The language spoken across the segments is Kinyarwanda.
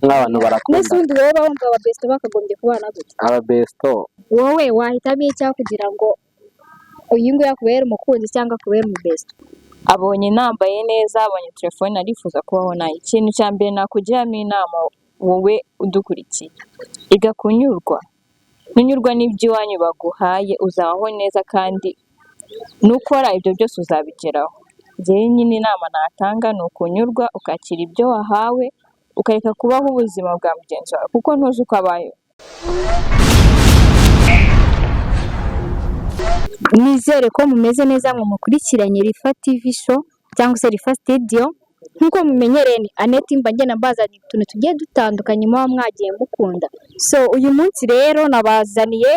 Nk'abantu Mbese barakundana. ubundi wowe uba wumva ababesto bakagombye kubana gute? Ababesto? Wowe wahitamo icyaha kugira ngo uyu nguyu akubere umukunzi cyangwa akubere umubesto? Abonye nambaye neza, abonye telefone, arifuza kubaho nayo. Ikintu cya mbere nakugiramo inama, wowe udukurikiye, iga kunyurwa. Nunyurwa n'ibyo iwanyu baguhaye, uzabaho neza, kandi nukora ibyo byose uzabigeraho. Njyewe nyine inama natanga ni ukunyurwa, ukakira ibyo wahawe, ukareka kubaho ubuzima bwa mugenzi wawe, kuko ntuzi uko abayeho. Nizere ko mumeze neza, mu mukurikiranye Rifa TV Show cyangwa se Rifa Studio. Nk'uko mumenyereye, ni Annette, mba ngenda mbazaniye utuntu tugiye dutandukanye muba mwagiye mukunda. So uyu munsi rero nabazaniye,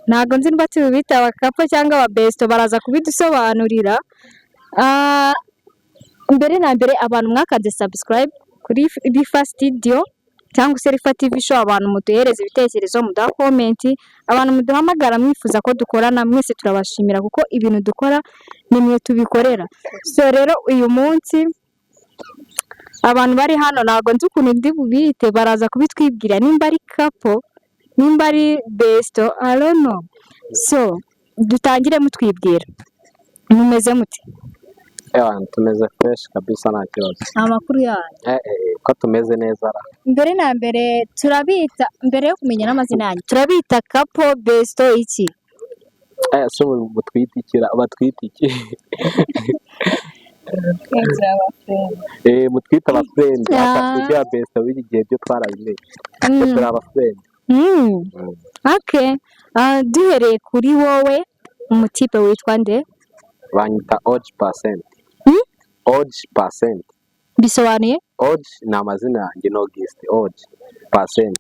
ntabwo nzi niba tubita abacouple cyangwa ababesto, baraza kubidusobanurira. Mbere na mbere, abantu mwakanze subscribe kuri Rifa Studio cyangwa se Rifa TV Show, abantu muduhereza ibitekerezo, muduha comment, abantu muduhamagara mwifuza ko dukorana, mwese turabashimira, kuko ibintu dukora ni mwe tubikorera. So rero uyu munsi abantu bari hano, ntabwo nzi ukuntu ndi bubite, baraza kubitwibwira, nimba ari couple, nimba ari besto, I don't know. So dutangire mutwibwira. Mumeze mute? Ewa, tumeze fresh kabisa, nta kibazo. Amakuru yanyu? Ko tumeze neza ra. Mbere na mbere turabita, mbere yo kumenya n'amazina yanyu, turabita couple, besto, iki? Se ubu mutwite iki ra? Batwite iki? Mutwite abafriend. Ibya besto b'iki gihe byo twarabimenye. Turi abafriend. Okay. Duhereye kuri wowe, umutipe witwa nde? Banyita Oji Percent. Hmm? Oji Percent. Bisobanuye? Oji ni amazina yanjye, ni Auguste. Oji Percent,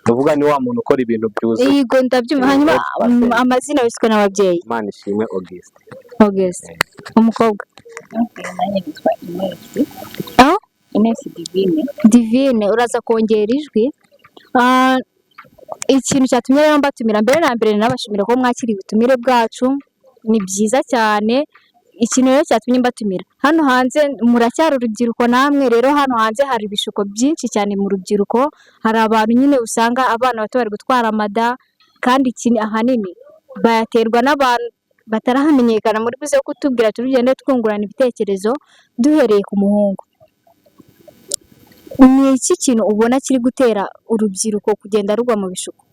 tuvuga ni wa muntu ukora ibintu byuzuye. Yego, ndabyumva. Hanyuma Oji Percent. Amazina wiswe n'ababyeyi? Imana ishimwe Auguste. Auguste. Umukobwa? Nanjye nitwa Ines. Aho? Ines Divine. Divine, uraza kongera ijwi. Ikintu cyatumye rero mbatumira, mbere na mbere nabashimira ko mwakiriye ubutumire bwacu, ni byiza cyane. Ikintu rero cyatumye mbatumira hano hanze, muracyari urubyiruko namwe. Rero hano hanze hari ibishuko byinshi cyane mu rubyiruko. Hari abantu nyine usanga abana bato bari gutwara amada, kandi ikintu ahanini bayaterwa n'abantu bataramenyekana. Muri buze kutubwira, tugende twungurana ibitekerezo. Duhereye ku muhungu, ni iki kintu ubona kiri gutera urubyiruko kugenda rugwa mu bishuko?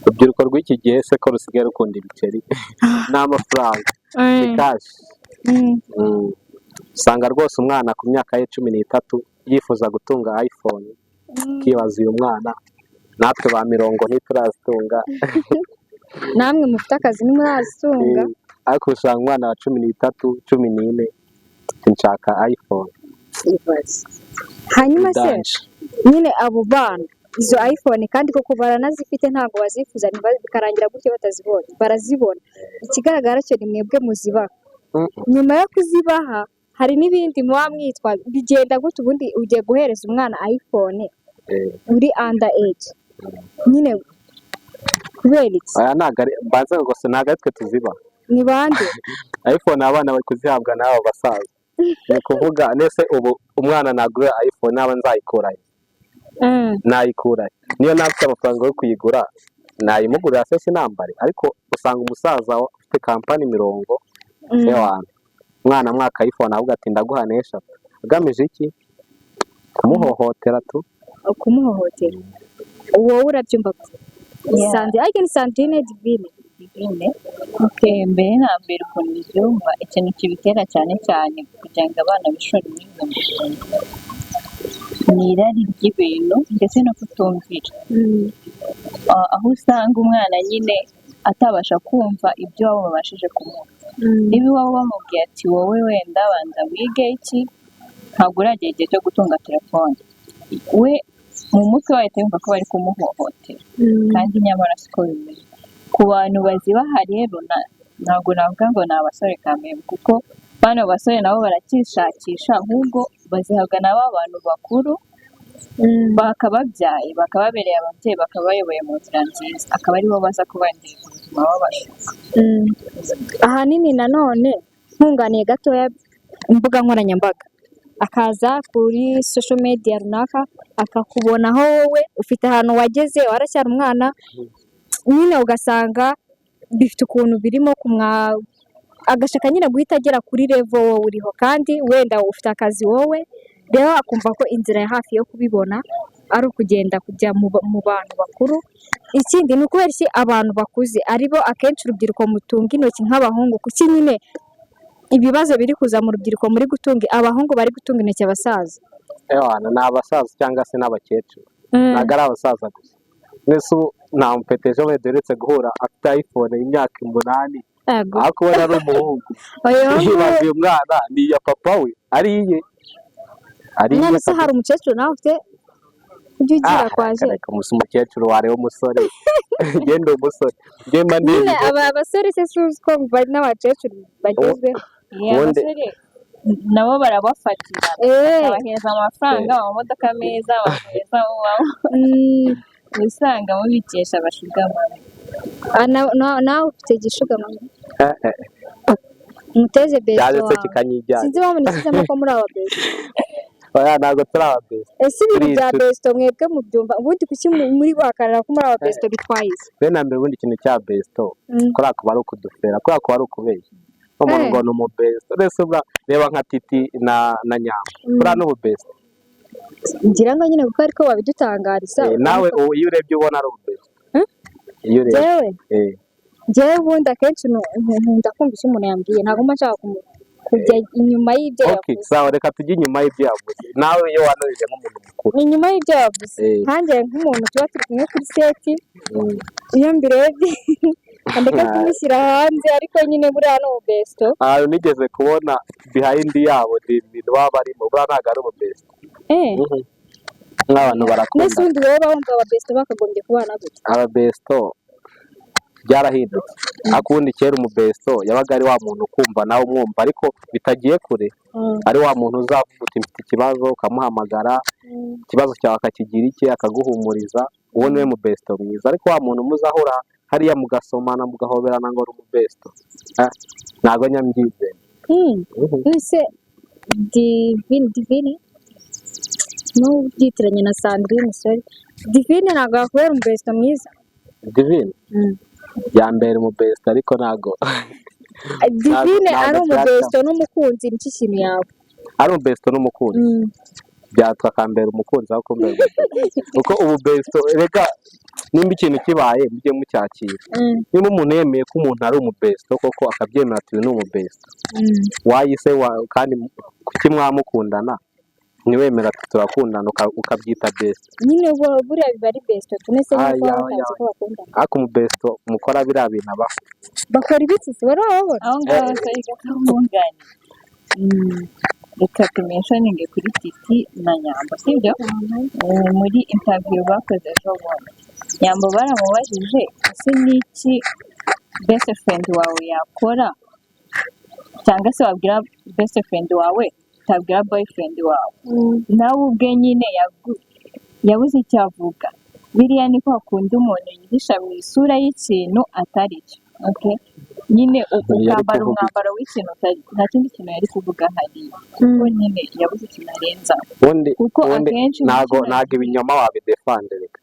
Urubyiruko rw'iki gihe se ko rusigaye rukunda ibiceri n'amafaranga, ni cash. Usanga rwose umwana ku myaka ye 13 yifuza gutunga iPhone, ukibaza uyu mwana, natwe ba mirongo ntiturazitunga. Namwe mufite akazi ntimurazitunga. Ariko usanga umwana wa 13, 14 ati: "Nshaka iPhone." Hanyuma se Danger. nyine abo bana izo iPhone kandi koko baranazifite, ntabwo bazifuza, bikarangira gutyo batazibonye? Barazibona. Ikigaragara cyo ni mwebwe muzibaha. Nyuma yo kuzibaha, hari n'ibindi muba mwitwa. Bigenda gute ubundi ugiye guhereza umwana iPhone uri under age nyine, kubera iki? Aya ntabwo ari, mbanze gusa, ntabwo ari twe tuzibaha. Ni bande? iPhone abana bari kuzihabwa n'abo basaza. Ni ukuvuga nese ubu umwana nagura iPhone naba nzayikura he? Nayikura he? Niyo naba mfite amafaranga yo kuyigura, nayimugurira se sinambare? Ariko usanga umusaza ufite kampani mirongo ewana, umwana mwaka iPhone, avuga ati: "Ndaguha n'eshatu," agamije iki? Kumuhohotera tu. Kumuhohotera. Wowe urabyumva gute? Yeah. Sandrine, ariko ni Sandrine, Divine? Divine. Okay, mbere na mbere ukuntu mbyumva, ikintu kibitera cyane cyane kugira ngo abana bishore muri izo ngeso ni irari ry'ibintu ndetse no kutumvira. Aho usanga umwana nyine atabasha kumva ibyo iwabo babashije kumuha. Niba iwabo bamubwiye ati: "Wowe wenda banza wige iki, ntabwo uragera igihe cyo gutunga telefone," we mu mutwe we ahita yumva ko bari kumuhohotera, kandi nyamara siko bimeze. Ku bantu bazibaha rero, ntabwo navuga ngo ni abasore kameme, kuko bano basore nabo baracyishakisha, ahubwo bazihabwa na ba bantu bakuru bakababyaye, bakababereye ababyeyi, bakaba bayoboye mu nzira nziza, akaba aribo baza kubangiriza ubuzima babashuka. Ahanini nanone nkunganiye gatoya, imbuga nkoranyambaga. Akaza kuri social media runaka akakubonaho wowe ufite ahantu wageze, waracyari umwana nyine, ugasanga bifite ukuntu birimo kumwa, agashaka nyine guhita agera kuri level wowe uriho, kandi wenda ufite akazi wowe. Rero akumva ko inzira ya hafi yo kubibona ari ukugenda kujya mu bantu bakuru. Ikindi ni ukubera iki abantu bakuze aribo akenshi urubyiruko mutunga intoki nk'abahungu? Kuki nyine ibibazo biri kuza mu rubyiruko muri gutunga, abahungu bari gutunga intoki abasaza? Ewana, ni abasaza cyangwa se n'abakecuru, ntabwo ari abasaza gusa. Mbese ubu nta mupete ejo bundi duherutse guhura afite iPhone y'imyaka 8, Yego. aho kubona ari umuhungu. Oya. Yibaza uyu mwana ni iya papa we, ari iye, ari iye. None se hari umukecuru nawe ufite ujya ugira Ah, kwa je? Reka, umukecuru wareba umusore, genda umusore ngenda Nyine ndeba. Aba basore se suzi ko bari n'abakecuru bagezweho? Yeah, abasore nabo barabafatira, babahereza amafaranga, amamodoka meza, babahereza, usanga mubikesha aba sugar mummy. Ah, nawe ufite igi sugar mummy? Eh, eh, Umuteze besto cyaje se wawe. kikanyijyana. Sinzi impamvu nishyizemo ko muri aba besto. Oya, ntabwo turi aba besto. Ese ibintu Turi bya inshuti. besto mwebwe mubyumva ubundi kuki muri guhakanira ko muri aba besto bitwaye iki? Mbere na mbere, ubundi ikintu cya besto, kuriya kuba ari ukudufera, kuriya kuba ari ukubeshya umuntu ngo ni umubesto. Mbese reba nka Titi na Nyambo, kuriya ni ububesto? Ngira ngo nyine kuko ariko babidutangariza. Eh, nawe ubu iyo urebye ubona ari ububesto? Iyo urebye? Njyewe? Eh. Njyewe ubundi akenshi nkunda kumva icyo umuntu yambwiye, ntabwo mba nshaka kujya inyuma y'ibyo Okay, yavuze. Sawa, reka tujye inyuma y'ibyo yavuze. Nawe iyo wanurije nk'umuntu mukuru. Inyuma y'ibyo yavuze, nkanjye nk'umuntu tuba turi kumwe kuri set, iyo mbirebye ndeka kumushyira hanze, ariko nyine buriya ni ububesto. Ahantu nigeze kubona behind yabo ni ibintu baba barimo, buriya ntabwo ari ububesto. Nk'abantu Mbese barakundana. ubundi wowe wumva ababesto bakagombye kubana gute? Ababesto byarahindutse, ariko ubundi kera umubesto yabaga ari wa muntu ukumva nawe umwumva, ariko bitagiye kure, ari wa muntu uzavuga uti mfite ikibazo, ukamuhamagara, ikibazo cyawe akakigira icye, akaguhumuriza. Uwo niwe mubesto mwiza. Ariko wa muntu muzahura hariya mugasomana, mugahoberana ngo ni umubesto, ah, ntabwo nyambyizeye. Ese Divine, Divine n'ubyitiranye na Sandrine, sorry, Divine ntabwo yakubera umubesto mwiza? Divine yambera umubesto, ariko ntabwo Divine ntabwo ari byacamo. umubesto n'umukunzi, nicyo kintu yawe? Ari umubesto n'umukunzi, byatwa akambera umukunzi aho kumbera umubesto, kuko ububesto, reka nimba ikintu kibaye mujye mucyakira. Niba umuntu yemeye ko umuntu ari umubesto koko, akabyemera ati uyu ni umubesto, wayise kandi kuki mwamukundana ntiwemera ati turakundana, ukabyita besto? Nyine buriya biba ari besto tunese Aya, nuko baba aya. batanze ko bakundana. Ariko umubesto mukora biriya bintu abaho. Bakora ibiki se? Wari wababona? Aho ngaho se reka nkunganire. Reka tumentioninge kuri Titi na Nyambo, sibyo? Muri interview bakoze ejo bundi, Nyambo baramubajije: ese ni iki best friend wawe yakora, cyangwa se wabwira best friend wawe utabwira boyfriend wawe? Nawe ubwe nyine yabuze icyo avuga. Biriya ni kwa kundi umuntu yihisha mu isura y'ikintu atari cyo, okay? Nyine Yari ukambara kuvuga iki? umwambaro w'ikintu utari, nta kindi kintu yari kuvuga hariya, kuko nyine yabuze ikintu arenza. Ubundi Kuko ubundi akenshi muri ntago kino ntago ibinyoma wabidefande, reka.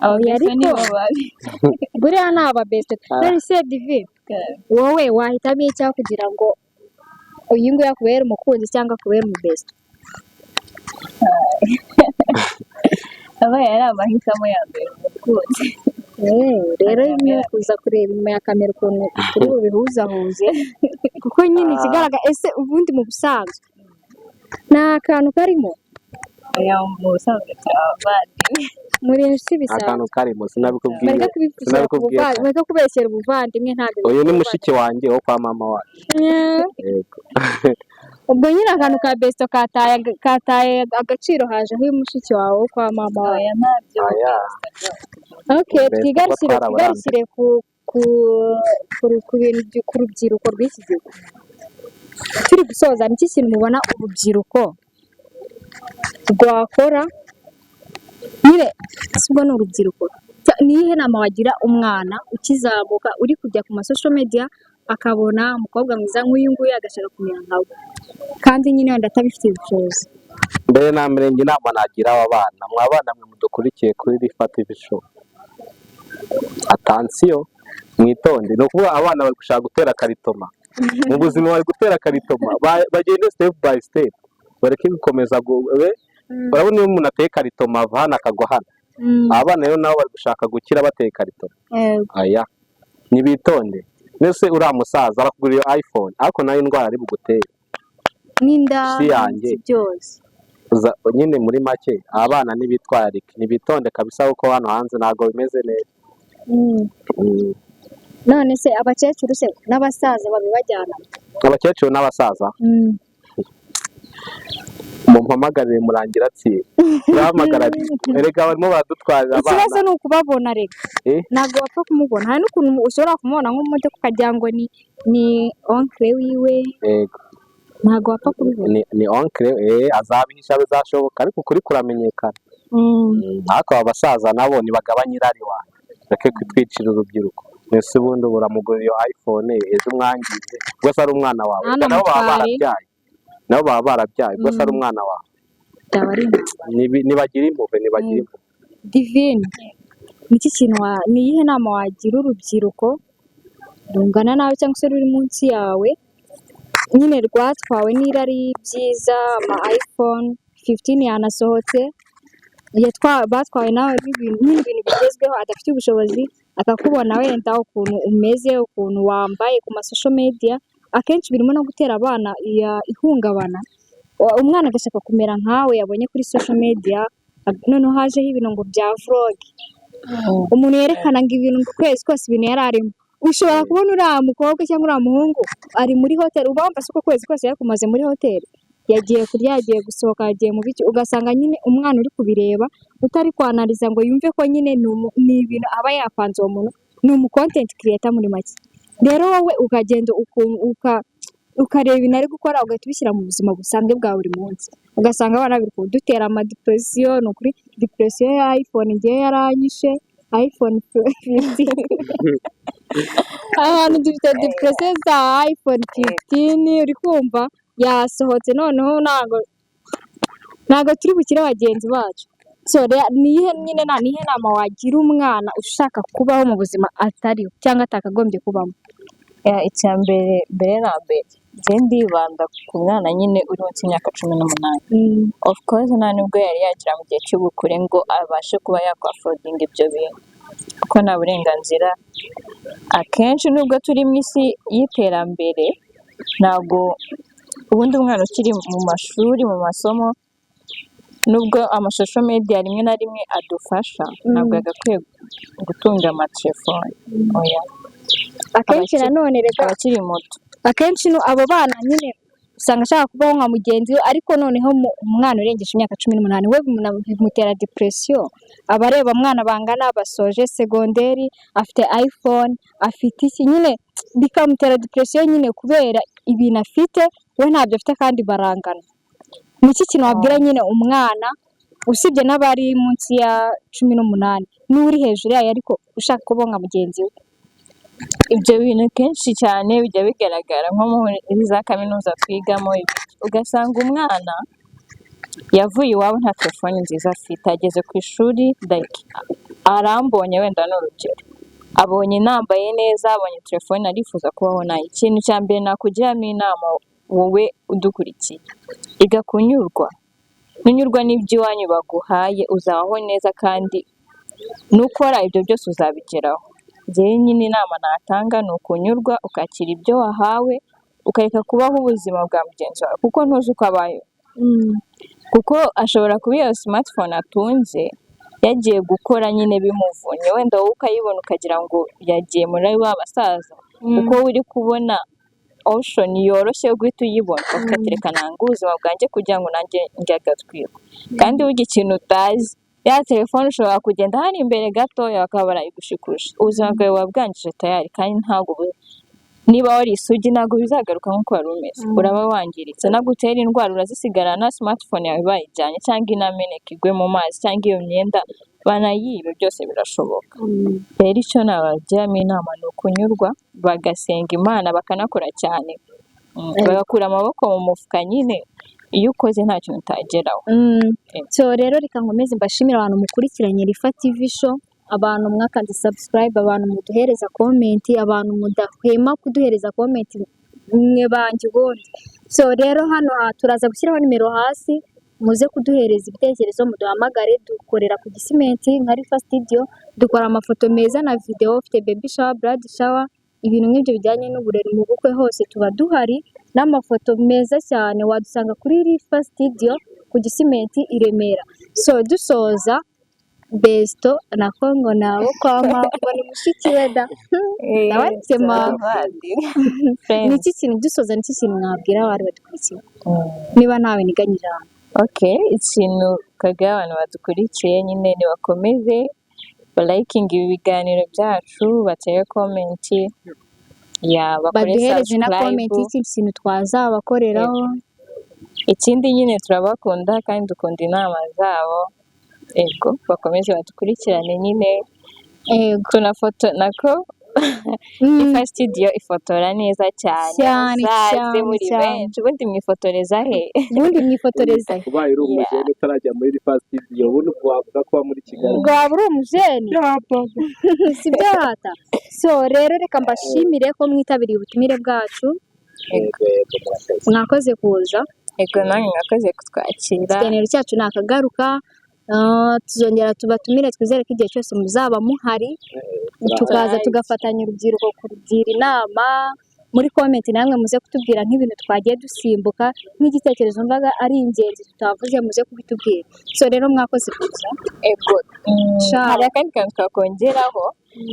Ababesto Ariko nibo babi. Buriya ni ababesto. None se Divi, wowe wahitamo icyaha kugira ngo uyu nguyu akubere umukunzi cyangwa akubere umubesto? Abaye ari amahitamo ya mbere, umukunzi. Rero ni kuza kureba inyuma ya kamera ukuntu turi bubihuzahuze, kuko nyine ikigaragara, ese ubundi mu busanzwe nta kantu karimo? Oya, mu busanzwe turi abavandimwe. Muri inshuti bisanzwe. Akantu karimo sinabikubwiye. Bareka kubipfukira ku Sinabikubwiye. buvandimwe, bareka kubeshyera ubuvandimwe, ntabwo Uyu ni mushiki wanjye wo kwa mama wacu. Yego. Ubwo nyine akantu ka besto kataye agaciro, hajeho uyu mushiki wawe wo kwa mama wawe. Oya, ntabyo. Oya. Okay. Besto Twigarukire kuba twarabarambiwe. Twigarukire ku bintu ku rubyiruko rw'iki gihe. Turi gusoza, ni iki kintu mubona urubyiruko rwakora nyine? Si ubwo ni urubyiruko, ni iyihe nama wagira umwana ukizamuka uri kujya ku ma social media? Akabona umukobwa mwiza nk'uyu nguyu, agashaka kumera nkawe, kandi nyine wenda atabifitiye ubushobozi. Mbere na mbere, njye inama nagira aba bana, mwa bana mwe mudukurikiye kuri Rifa TV Show, attention, mwitonde. Ni ukuvuga abana bari gushaka gutera karitoma mu buzima, bari gutera karitoma, bagende step by step, bareke gukomeza urabona iyo umuntu ateye karitoma ava hano akagwa hano. Aba bana rero nabo bari gushaka gukira bateye karitoma. Aya nibitonde. Mbese uriya musaza arakugura iyo iPhone, ariko nayo indwara ari bugutere n'inda Si yanjye. n'iki byose. Nyine muri make, abana ntibitwararike, nibitonde kabisa, kuko hano hanze ntabwo bimeze neza. None se abakecuru se n'abasaza babibajyana? Abakecuru n'abasaza, mumpamagarire Murangira ati urahamagara, erega barimo baradutwarira Ikibazo abana. ni ukubabona reka. Eh? Ntabwo wapfa kumubona. Hari n'ukuntu ushobora kumubona nko mu modoka ukagira ngo ni oncle wiwe. Yego. Ntabwo wapfa kubibona. Ni oncle, azabihisha bizashoboka, ariko ukuri kuramenyekana. Ariko aba basaza nabo ntibagabanye irari wanjye, reke kwitwicira urubyiruko. Mbese ubundi uramugurira iyo iPhone, ejo umwangize, ubwo se ari umwana wawe? Hano Nabo baba mutware. barabyaye, nabo baba barabyaye, ubwo se ari umwana wawe? Byaba ari Nibagire impuhwe, nibagire impuhwe. Divine, niki kintu ni iyihe nama wagira urubyiruko rungana nawe cyangwa se ruri munsi yawe, nyine rwatwawe n'irari y'ibyiza, ama iPhone 15 yanasohotse, batwawe nawe n'ibintu nyine, ibintu bigezweho, adafite ubushobozi, akakubona wenda ukuntu umeze, ukuntu wambaye ku ma social media, akenshi birimo no gutera abana ihungabana. Umwana agashaka kumera nkawe yabonye kuri social media, noneho hajeho ibintu ngo bya vlog, umuntu yerekana ngo ibintu ngo ukwezi kose ibintu yari arimo. Ushobora kubona uriya mukobwa cyangwa uriya muhungu ari muri hoteli, uba wumva se uko kwezi kose yakumaze muri hoteli, yagiye kurya, yagiye gusohoka, yagiye mu biki, ugasanga nyine umwana uri kubireba utari kwanariza ngo yumve ko nyine ni ibintu aba yapanze, uwo muntu ni umu content creator muri make. Rero wowe ukagenda ukareba ibintu ari gukora, ugahita ubishyira mu buzima busanzwe bwa buri munsi, ugasanga abana biri kudutera ama depression. Ni ukuri, depression ya iPhone ngewe yaranyishe, iPhone 15. Ahantu dufite depression za iPhone 15, uri kumva yasohotse, noneho ntabwo turi bukire bagenzi bacu. So niyihe nyine niyihe nama wagira umwana ushaka kubaho mu buzima atariho cyangwa atakagombye kubamo? Icya mbere, mbere na mbere, njye ndibanda ku mwana nyine uri munsi y'imyaka 18. Of course nta nubwo yari yagera mu gihe cy'ubukure ngo abashe kuba yakwaffordinga ibyo bintu, kuko nta burenganzira. Akenshi nubwo turi mu isi y'iterambere, ntabwo ubundi umwana ukiri mu mashuri, mu masomo, nubwo ama social media rimwe na rimwe adufasha, ntabwo yagakwiye gutunga amatelefone, oya. Akenshi nanone reka Abakiri muto. Akenshi abo bana nyine usanga ashaka kubaho nka mugenzi we, ariko noneho umwana urengeje imyaka 18 we bimutera depression. Aba areba mwana bangana basoje segonderi afite iPhone, afite iki, nyine bikamutera depression nyine kubera ibintu afite we ntabyo afite kandi barangana. Ni iki kintu wabwira nyine umwana, usibye n'abari munsi ya 18 n'uri hejuru yayo, ariko ushaka kubaho nka mugenzi we? Ibyo bintu kenshi cyane bijya bigaragara nko muri za kaminuza twigamo, ugasanga umwana yavuye iwabo nta telefoni nziza afite, ageze ku ishuri, like arambonye, wenda ni urugero, abonye nambaye neza, abonye telefone, arifuza kubaho nayo. Ikintu cya mbere nakugiramo inama wowe udukurikiye, iga kunyurwa. Nunyurwa n'iby'iwanyu baguhaye, uzabaho neza, kandi nukora ibyo byose uzabigeraho. Njyewe nyine inama natanga ni ukunyurwa, ukakira ibyo wahawe, ukareka kubaho ubuzima bwa mugenzi wawe, kuko ntuzi uko abayeho, kuko ashobora kuba iyo smartphone atunze yagiye gukora nyine bimuvunnye. Wenda wowe ukayibona ukagira ngo yagiye muri ba basaza, kuko uri kubona option yoroshye yo guhita uyibona, ukatereka nanga ubuzima bwanjye kugira ngo nanjye ndye agatwiko. Kandi burya ikintu utazi, ya telefone ushobora kugenda hano imbere gatoya bakaba barayigushikuje, ubuzima bwawe buba bwangije tayari. Kandi ntabwo niba wari isugi ntabwo bizagaruka nk'uko wari umeze, uraba wangiritse. Nagutera indwara urazisigarana, smartphone yawe bayijyanye, cyangwa inameneka igwe mu mazi, cyangwa iyo myenda. Banayibe, byose birashoboka. Rero icyo nabagiramo inama ni ukunyurwa, bagasenga Imana, bakanakora cyane, bagakura amaboko mu mufuka nyine. Iyo ukoze nta kintu utageraho. So rero reka nkomeze mbashimire abantu mukurikiranye Rifa TV Show, abantu mwakanze subscribe, abantu muduhereza comment, abantu mudahwema kuduhereza comment, mwe banjye ubundi. So rero hano turaza gushyiraho nimero hasi, muze kuduhereza ibitekerezo, muduhamagare. Dukorera ku Gisimenti nka Rifa Studio, dukora amafoto meza na video, ufite baby shower, bride shower, ibintu nk'ibyo bijyanye n'uburere, mu bukwe hose tuba duhari n'amafoto meza cyane. Wadusanga kuri Rifa Studio ku Gisimenti i Remera. So dusoza, Besto na Kongo nabo kwa mama ni mushiki we da nawe akema. Ni iki kintu dusoza, ni iki kintu mwabwira abari badukurikiye niba ntawe niganye ijambo? Okay, ikintu twabwira abantu badukurikiye nyine, nibakomeze balikinga ibi biganiro byacu, batere comment ya bakore baduhereze na subscribe. comment y'ikindi kintu twazabakoreraho. Ikindi nyine turabakunda kandi dukunda inama zabo. Ego, bakomeze badukurikirane nyine. Tunafoto nako. Ifa Studio ifotora neza cyane. Cyane, Muzaze cyane, muri cyane. benshi. Ubundi mwifotoreza he? Ubundi mwifotoreza he? Ubaye uri umujene utarajya muri Rifa Studio, ubundi ubwo wavuga ko uba muri Kigali. Ubwo waba uri umujene, si byo rata? So rero reka mbashimire ko mwitabiriye ubutumire bwacu. Yego yego, murakoze. Mwakoze kuza. Ego, namwe mwakoze kutwakira. Ikiganiro cyacu ni akagaruka. Tuzongera tubatumire, twizere ko igihe cyose muzaba muhari, tukaza Turahari. tugafatanya urubyiruko kurugira inama. Muri comment namwe muze kutubwira nk'ibintu twagiye dusimbuka, nk'igitekerezo mbaga ari ingenzi tutavuze, muze kubitubwira. So rero mwakoze kuza. Ego. Ciao. Hari akandi kantu twakongeraho.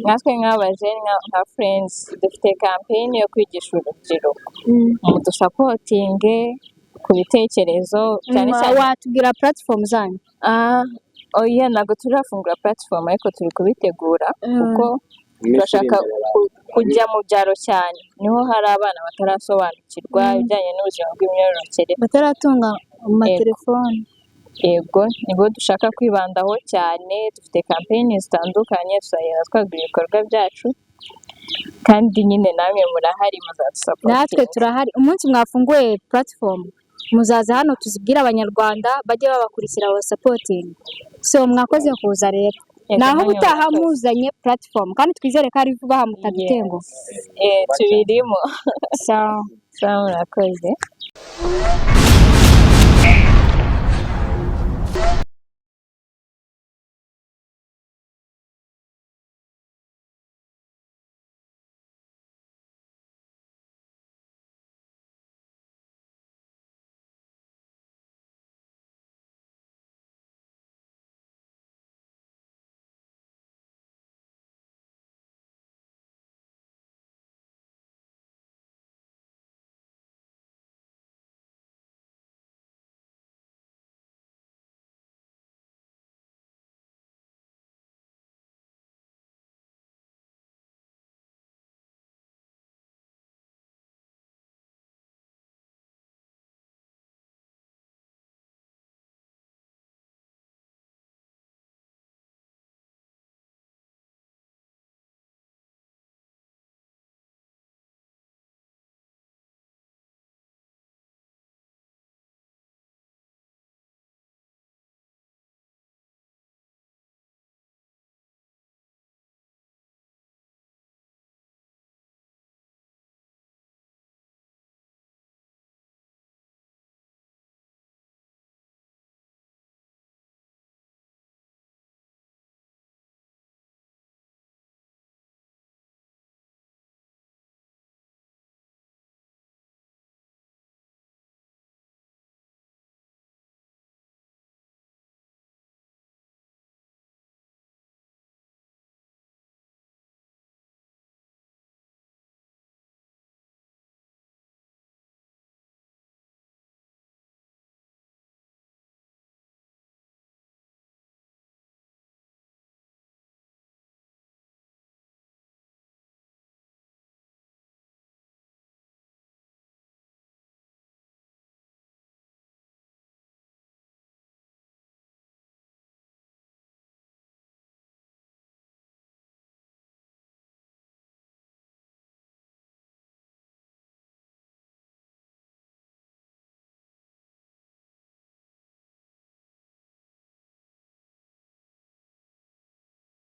Nkatwe nk'abajene, nka friends, dufite campaign yo kwigisha urubyiruko. Mudusupportinge ku bitekerezo cyane cyane. Watubwira platform zanyu? Ah, oya, ntabwo turafungura platform, ariko turi kubitegura kuko turashaka kujya mu byaro cyane, niho hari abana batarasobanukirwa ibijyanye n'ubuzima bw'imyororokere. Bataratunga amatelefone. Yego, nibo dushaka kwibandaho cyane. Dufite campaign zitandukanye, tuzagenda twagura ibikorwa byacu, kandi nyine namwe murahari, Natwe muzadusupportinga. turahari. Umunsi mwafunguye platform muzaza hano tuzibwire Abanyarwanda, bajye babakurikira, babasupportinga. So mwakoze kuza rero. Yego, Naho namwe ubutaha murakoze. muzanye platform, kandi twizere ko ari vuba aha, mutadutenguha. Eh, tubirimo. Sawa. Sawa, murakoze.